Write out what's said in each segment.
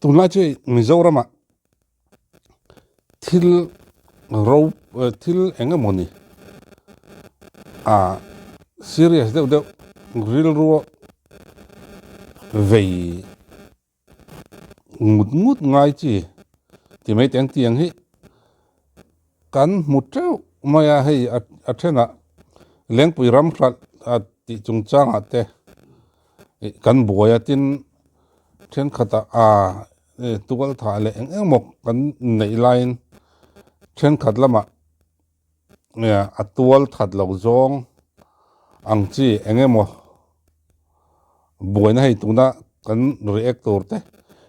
Tunlai chu hei Mizoram ah thil ro thil eng emawni ah serious deuh deuh rilru vei ngut ngut ngai chi ti mai teng tiang hi kan hmu teuh mai a hei a thenah lengpui ram hralh tih chungchangah te ih kan buai a tin thenkhatah ah tual thah leh eng eng emaw kan neih laiin thenkhat lamah a tual that loh zawng ang chi eng emaw buaina hei tuna kan react tur te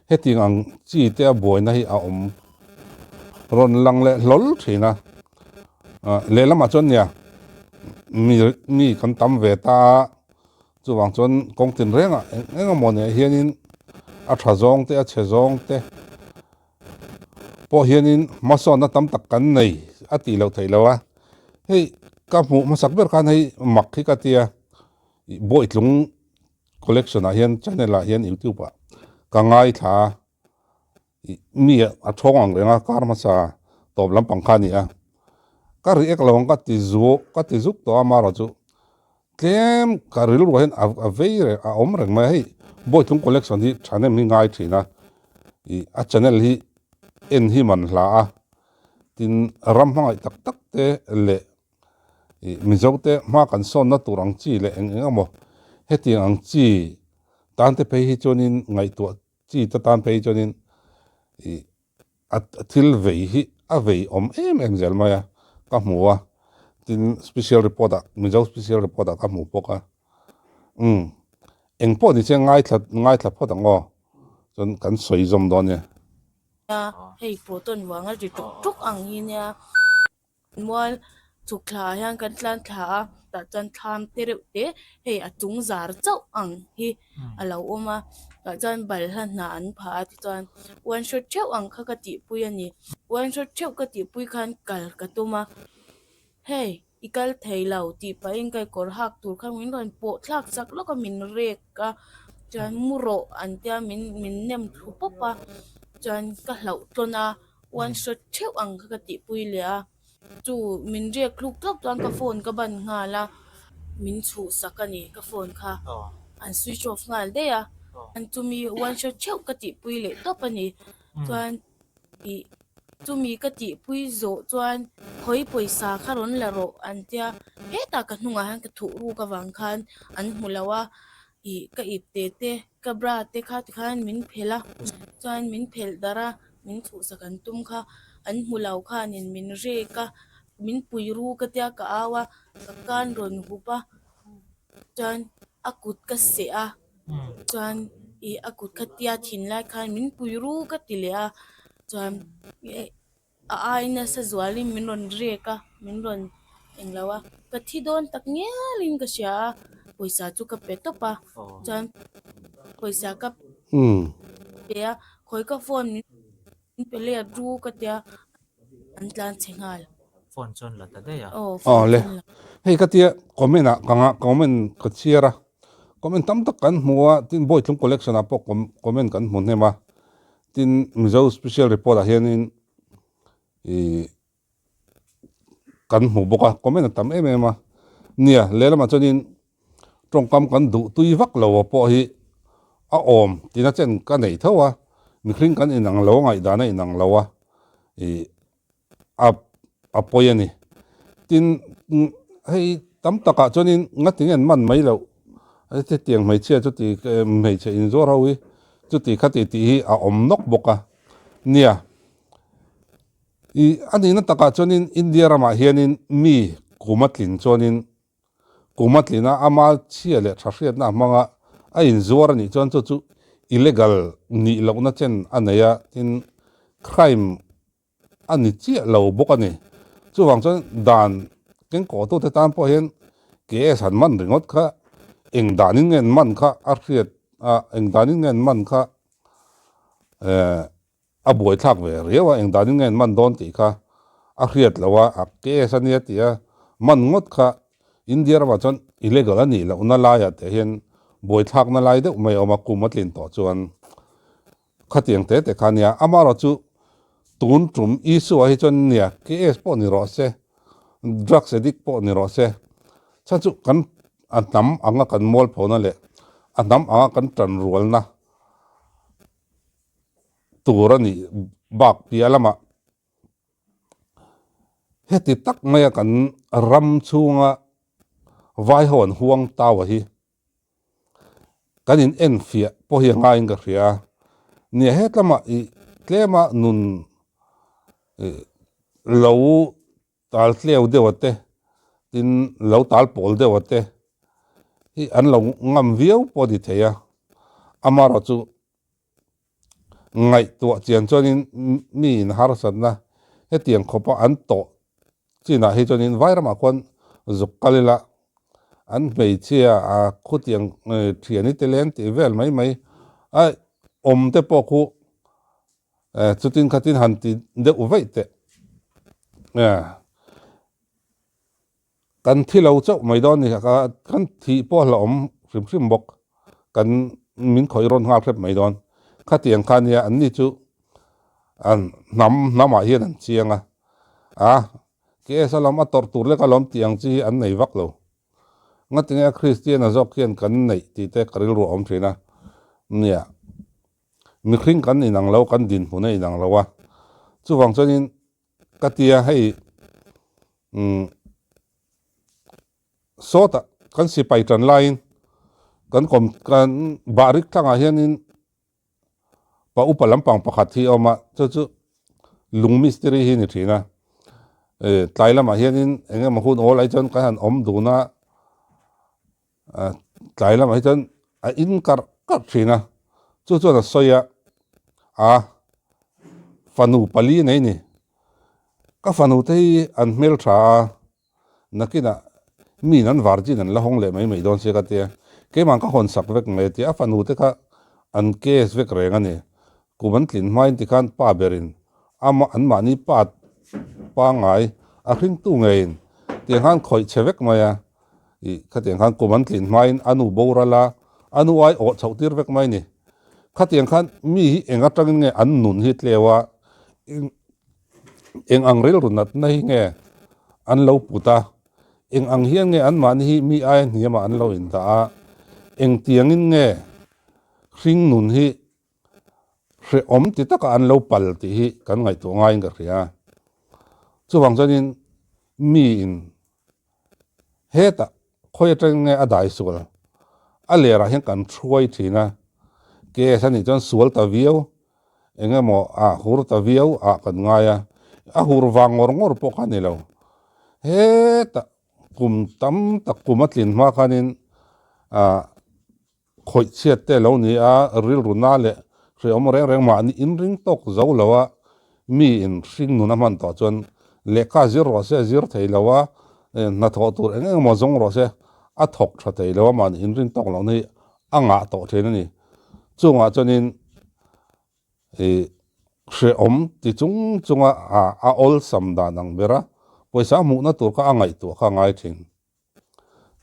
hetiang ang chi te a buaina hi a awm rawn lang leh hlawl thin a ah lehlamah chuan nia mi mi kan tam ve ta a chuvang chuan kawng tinrengah eng eng emaw nen hianin a tha zawng te a chhe zawng te. Pawh hianin hmasawnna tam tak kan nei a tih loh theih lo a, hei ka hmuh hmasak ber khan hei mak hi ka tia ih Bawitlung collection ah hian channel ah hian youtube ah ka ngaithla a, ih mi a thawng ang reng a kar hmasa tawp lampang kha a ni a, ka react lo ang ka ti zuau ka ti zuk tawh a amaherawh chu tlem ka rilru ah hian a vei reng a awm reng mai a hei Bawitlung collection hi thahnem hi ngai thin a ih a channel hi en hi man hla a tin ram hmangaih tak tak te leh ih mizo te hma kan sawnna tur ang chi leh eng eng emaw hetiang ang chi tan te phei hi chuanin ngaihtuah chi te tan phei hi chuanin ih a thil vei hi a vei awm em em zel mai a ka hmu a tin special report ah mizo special report ah ka hmu bawk a umm eng pawh ni se ngaithla ngaithla phawt ang aw chuan kan sawi zawm dawn nia. Hei proton vanga ri tuk tuk ang hi nia. Mual chhuk thla ah hian kan tlan thla a tah chuan thlam te reuh te hei a chung zar chauh ang hi a lo awm a tah chuan balhla hnah an phah a tichuan one shot theuh ang kha ka tihpui a ni one shot theuh ka tihpui khan kal ka tum a hei i kal thei lo tih pahin ka kawr hak tur kha min rawn pawh thlak chak lawk a min rek a chuan mu rawh an tia min min nem thlu pawp a chuan ka hlauh tawn a. One shot theuh ang kha ka tihpui leh a, chu min riak thluk thlawk chuan ka phone ka ban nghal a, min chhuhsak a ni ka phone kha an switch off nghal daih a, chumi one shot theuh ka tihpui leh tawp a ni, chuan ih chumi ka tihpui zawh chuan khawi pawisa kha rawn la rawh an tia, hetah ka hnungah hian ka thuh ruk avang khan an hmu lo a, ih ka ip te te ka bra te kha tikhan min phelh a chuan min phelh darh a min chhuhsak an tum kha an hmu lo khanin min rek a min pui ru ka tia ka au a ka kan rawn hup a chuan a kut ka seh a chuan ih a kut kha tia thin lai khan min pui ru ka ti leh a chuan A ai nasa zualin min rawn rek a, min rawn englo a, ka thi dawn tak ngialin ka hria a, pawisa chu ka pe tawp a, chuan pawisa ka pe a, khawi ka phone min pe let ru ka tia, an tlan chhe nghal. Phone chuan la ta daih a. Aw, phone le. chuan la. Hei ka tia comment ah ka ngah comment ka chhiar a, comment tam tak kan hmu a, tin Bawitlung collection ah pawh comment kan hmu hnem a, Tin, Mizo Special Report ah hianin ih kan hmu bawk a, comment a tam em em a. Nia, lehlamah chuanin tawngkam kan duh tui vak lo pawh hi a awm tina chen ka nei tho a, mihring kan inang lo a, ngaihdan a inang lo a, ih a a pawi a ni. Tin, hei tam takah chuanin ngatinge an man mai loh, hetiang hmeichhia chuti hmeichhe inzuar ho hi chuti khati tih hi a awm nawk bawk a. Nia, ih a nihna takah chuanin India ramah hianin mi kum a tlin chuanin kum a tlin a, ama chhia leh tha hriatna a hmanga a inzuar a nih chuan chu chu illegal nih lohna chen a nei a, tin crime a ni chiah lo bawk a ni. Chuvang chuan dan kengkawhtute tan pawh hian KS han man ringawt kha eng danin nge an man kha a hriat a, eng danin nge an man kha eh a buaithlak ve riau a, eng danin nge an man dawn tih kha a hriat loh a, a KS a nia tih a man ngawt kha India ramah chuan illegal a nih lohna laiah te hian buaithlakna lai deuh mai a awm a, kum a tlin tawh chuan. Khatiang te te kha nia. Amaherawhchu tun tum issue ah hi chuan nia KS pawh ni rawh se, drugs addict pawh ni rawh se, chhan chu kan a hnam anga kan mualphona leh a hnam anga kan tanrualna tur a nih bak piah lamah Heti tak maia kan ram chhunga vai ho an huang tau a hi kan in en fiah pawh hi a ngaiin ka hria a. Nia hetlama ih tlema nun ih lo tal tleu deuh a te tin lo tal pawl deuh a te hi an lo ngam viau pawh a ni thei a, amaherawhchu Ngaihtuah chian chuanin miin harsatna hetiang khawpa an tawh chinah hi chuanin vai ramah khuan zuk kal ila an hmeichhia a khutiang thian i tel tih vel mai mai a awm te pawh khu chutin khatin han ti deuh vaih teh. Kan thi lo chauh mai dawn ni ka kan thih pawh a hlauhawm hrim hrim bawk kan min khawih rawn nghal hrep mai dawn khatiang kha nia an ni chu an hnam hnamah hian an chiang a a KS a lam a tawrh tur lek alawm tih ang chi hi an nei vak lo ngatinge a Kristian a zawk hian kan neih tih te ka rilru a awm thin a nia mihring kan inang lo kan dinhmun a inang lo a chuvang chuanin Ka ti a, hei umm sawtah kan sipai tan laiin kan kawm kan bahrik tlangah hianin pa upa lampang pakhat hi a awm a, chu chu lung mistiri hi a ni thin a, eh tlai lamah hianin eng emaw hun awl ai chuan kan han awm dun a, tlai lamah hi chuan a in karh karh thin a, chu chuan a sawi a, a fanu pali nei ni, ka fanu te hi an hmeltha a, nakinah miin an virgin an la hawng leh mai mai dawn sia ka tia, keimah ka hawn sak vek mai a tia, a fanu te kha an case vek reng a ni, kum an tlin hmain tikhan pa berin ama anmahni pa pangngai a hringtu ngeiin tiang khan khawih chhe vek mai a. Ih, khatiang khan kum an tlin hmain a nu boral a, a nu ai awh chhoh tir vek mai ni. Khatiang khan mi hi eng atangin nge an nun hi tleu a, eng eng ang rilru natna hi nge an lo put a, eng ang hian nge anmahni hi mi aia hniamah an lo indah a, engtiangin nge hring nun hi hrehawm ti taka an lo pal tih hi kan ngaihtuah ngaiin ka hria. Chuvang chuanin miin Hetah khawi atang nge a dai sual? A lerah hian kan hruai thin a, case a nih chuan sual ta viau, eng emaw a hur ta viau ah kan ngai a, a hur vang ngawr ngawr pawh kha a ni lo. Hetah kum tam tak kum a tlin hma khanin ah Khawih chhiat te lo ni a, rilru na leh hrehawm reng reng mahni inring tawk zo lo a, mi in hring nun a hman tawh chuan lehkha zir rawh se, zir thei lo a, hnathawh tur eng eng emaw zawng rawh se, a thawk tha thei lo a, mahni inring tawk lohna hi a ngah tawh thin a ni. Chungah chuanin ih hrehawm ti chung chunga a awlsam dan ang ber a, pawisa hmuhna tur kha a ngaihtuah kha a ngai thin.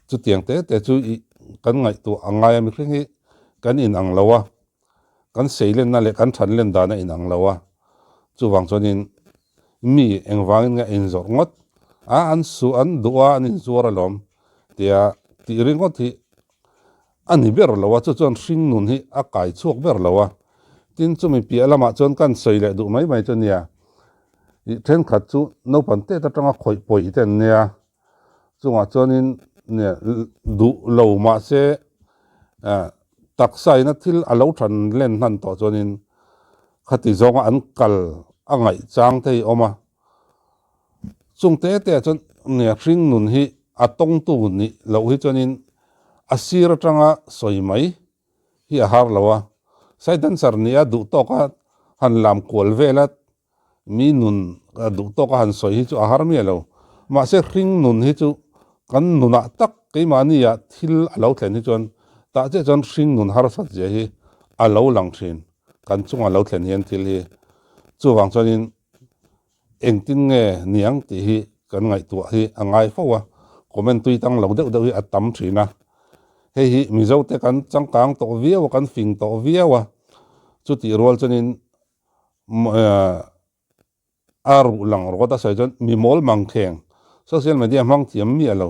Chutiang te te chu ih kan ngaihtuah a ngai a, mihring hi kan inang lo a, kan seilenna leh kan thanlen dan a inang lo a, chuvang chuanin mi engvangin nge a inzawrh ngawt a, an su an duh a an inzuar alawm tia tih ringawt hi a ni ber lo a, chu chuan hring nun hi a kai chhuak ber lo a, tin chumi piah lamah chuan kan sawi leh duh mai mai chu nia, ih thenkhat chu naupang tet atanga khawih pawih te an nia. Chungah chuanin duh lo mahse taksa ina thil a lo than len hnan tawh chuanin khati zawnga an kal a ngaih chang te hi a awm a. Chung te te ah chuan hring nun hi a tawngtu nih loh hi chuanin a sir atanga sawi mai hi a har lo a. Sai dancer nia duh tawka han lam kual vel a Mi nun duh tawk a han sawi hi chu a har miah lo. Mahse hring nun hi chu kan nunah tak keimahni ah thil a lo thlen hi chuan tah chiah chuan hring nun harsat zia hi a lo lang thin. Kan chunga lo thlen hian thil hi chuvang chuanin engtin nge niang tih hi kan ngaihtuah hi a ngai fo a, comment tui tang lo deuh deuh hi a tam thin a. Hei hi Mizote kan changkang tawh viau a, kan fing tawh viau a. Chutih rual chuanin a ruh lang rawt a sawi chuan mi mawl mang kheng social media hmang thiam miah lo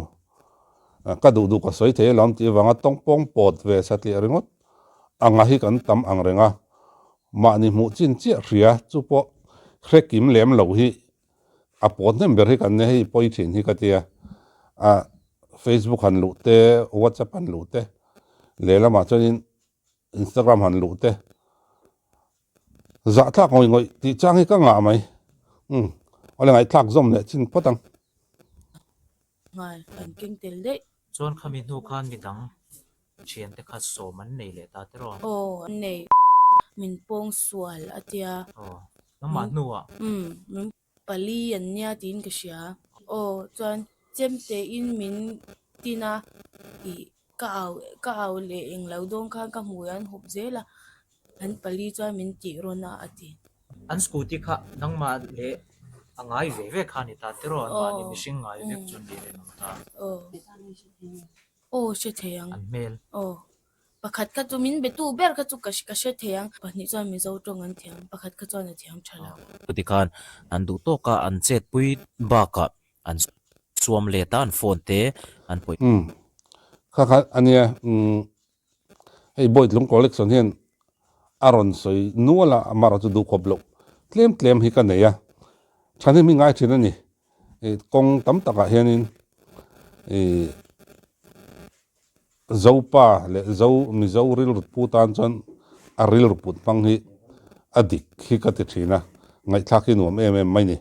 ka duh duh ka sawi thei alawm tih avanga tawngpawng pawt ve satliah ringawt anga hi kan tam ang reng a, mahni hmuh chin chiah hria chu pawh hre kim lem lo hi a pawt hnem ber hi kan nia hei pawi thin hi ka tia a Facebook han luh te WhatsApp han luh te lehlamah chuanin Instagram han luh te zahthlak ngawih ngawih tih chang hi ka ngah mai umm awle ngaihthlak zawm leh chin phawt ang. Nghal an keng tel daih. Chuan khami hnu khan midang thiante kha sawm an nei leh ta tiraw? Aw an nei. Min pawng sual a tia. Aw nangmah hnuah? Umm min pali an nia tiin ka hria. Aw chuan chemte in min tin a ih Ka au ka au leh eng lo dawn khan ka hmui an hup zel a, an pali chuan min tih rawn a a ti. An scooty kha nangmah leh a ngai ve ve kha a ni ta tiraw an mahni mihring ngai vek chu an ni reng ang ta. Aw aw hre thei ang. An hmel. Aw pakhat kha chu min betu ber kha chu ka ka hre thei ang. Pahnih chuan Mizo tawng an thiam, pakhat kha chuan a thiam tha lo. Chuti khan an duh tawka an chetpui bakah An suam let a, an phone te an pawih. Umm kha kha ania umm hei Bawitlung collection hian a rawn sawi nual a, amaherawh chu duhkhawp loh tlem tlem hi ka nei a, thahnem hi ngai thin a ni, ih kawng tam takah hianin ih Zopa leh Zo Mizo rilru pu tan chuan a rilru put hmang hi a dik hi ka ti thin a, ngaihthlak hi nuam em em mai ni.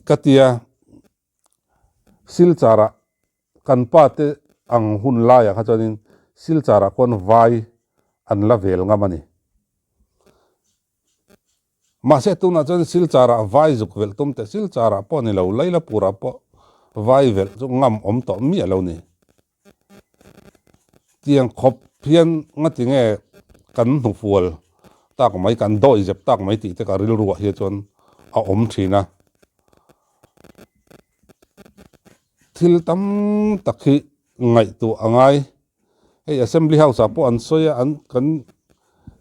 Ka tia Silchar ah kan pa te ang hun laiah kha chuanin Silchar ah khuan vai an la vel ngam a ni. Mahse tunah chuan Silchar ah vai zuk velh tum teh Silchar ah pawh ni lo, Lailapur ah pawh vai velh chu ngam awm tawh miah lo ni. Tiang khawp hian ngati nge kan hnufual tak mai, kan dawi zep tak mai tih te ka rilruah hi chuan a awm thin a. Thil tam tak hi ngaihtuah a ngai. Hei Assembly House ah pawh an sawi a, an kan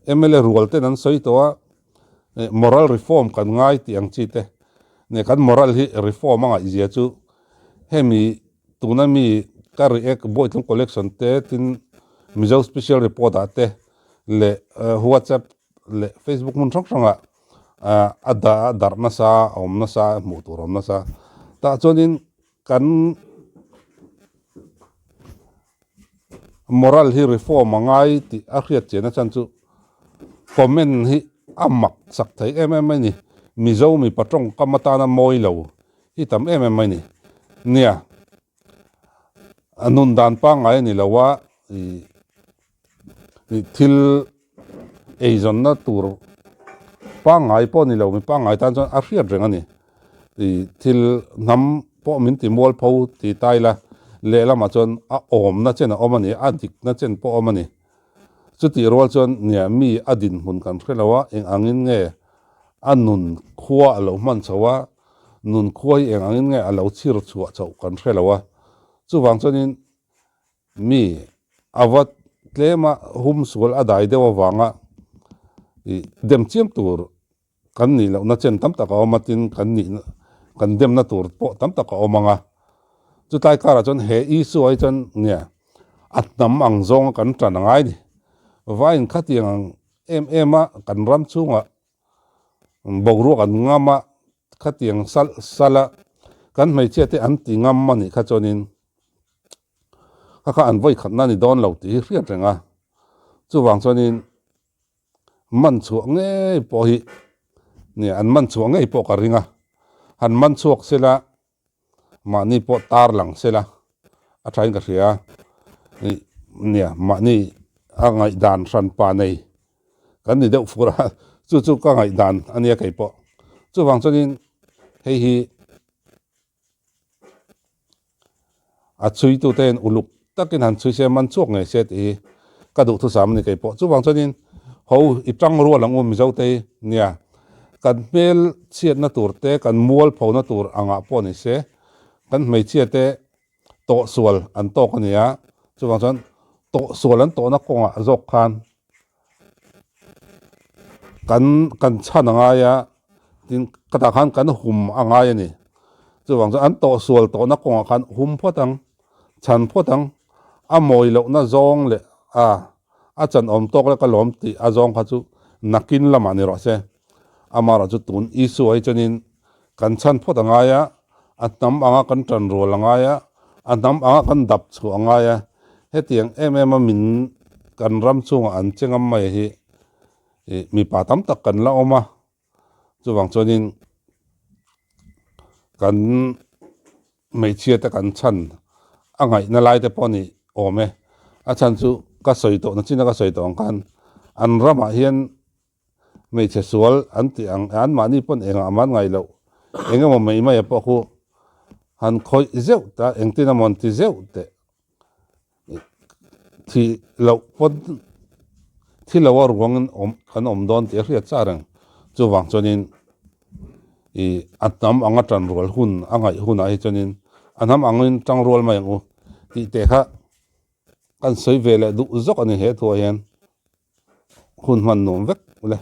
mla rual ten an sawi tawh a, moral reform kan ngai tih ang chi te, nge kan moral hi reform a ngaihzia chu hemi tuna mi ka react Bawitlung collection te tin Mizo special report ah te leh WhatsApp leh Facebook hmun hrang hrangah a dah a darh nasa a awm nasa a hmuh tur a awm nasa tah chuanin Kan moral hi reform a ngai tih a hriat chian a chan chu comment hi a mak sak thei em em mai ni. Mizo mipa tawngkam atana mawi lo hi tam em em mai ni. Nia, a nun dan pangngai a ni lo a, ih thil eizawnna tur pangngai pawh ni lo mi pangngai tan chuan a hriat reng a ni ih thil hnam pawh min ti mualpho ti ta ila lehlamah chuan a awmna chen a awm a ni a dikna chen pawh a awm a ni chutih rual chuan nia mi a dinhmun kan hre lo a eng angin nge a nun khua a lo hman chho a nun khua hi eng angin nge a lo chhir chhuah chhoh kan hre lo a chuvang chuanin Mi a va tlema hum sual a dai deuh avanga ih dem chiam tur kan nih lohna chen tam tak a awm a, tin kan nih kan demna tur pawh tam tak a awm ang a. Chutlai karah chuan he issue ah hi chuan nia a hnam ang zawnga kan tan a ngai a ni. Vaiin khatiang ang em em a kan ram chhungah boruak an ngam a, khatiang salh salh a kan hmeichhia te an ti ngam a nih kha chuanin Kha kha an vawi khatna a ni dawn lo tih hi hriat reng a, chuvang chuanin man chhuah ngei pawh hi nia an man chhuah ngei pawh ka ring a, han man chhuak sela mahni pawh tar lang sela a thain ka hria ih nia mahni a ngaihdan hranpa nei kan ni deuh fur a, chu chu ka ngaihdan a nia kei pawh chuvang chuanin hei hi. A chhuitute hian uluk takin han chhui se man chhuak ngei se tih hi ka duhthusam a ni kei pawh. Chuvang chuanin ho i tang rual ang u Mizote hi nia kan hmel chhiatna tur te kan mual phona tur angah pawh ni se kan hmeichhia te tawh sual an tawk a ni a, chuvang chuan tawh sual an tawhna kawngah zawk khan. Kan kan chhan a ngai a, tin ka tah khan kan hum a ngai a ni. Chuvang chuan an tawhsual tawhna kawngah khan hum phawt ang, chhan phawt ang, a mawi lohna zawng leh a a chanawm tawk leh ka lawm tih a zawng kha chu nakin lamah ni rawh se. Amaherawhchu tun Isua hi chuanin kan chhan phawt a ngai a, a hnam anga kan tan rual a ngai a, a hnam anga kan dap chhuah a ngai a, hetiang em em a min kan ram chhungah an che ngam mai hi ih mipa tam tak kan la awm a, chuvang chuanin kan hmeichhia te kan chhan a ngaihna lai te pawh a ni awm e, a chhan chu ka sawi tawh na chin a ka sawi tawh ang khan an ramah hian Hmeichhe sual an tih ang e, anmahni pawn engah man ngai loh, eng emaw mai mai a pawh khu han khawih zeuh ta, engtin emaw an ti zeuh teh thih loh pawn thi lo a ruangin awm kan awm dawn tih a hriat char reng. Chuvang chuanin ih a hnam anga tanrual hun a ngaih hunah hi chuanin a hnam angin tangrual mai ang u tih teh kha kan sawi ve leh duh zawk a ni he thuah hian. Hun hman nuam vek ule.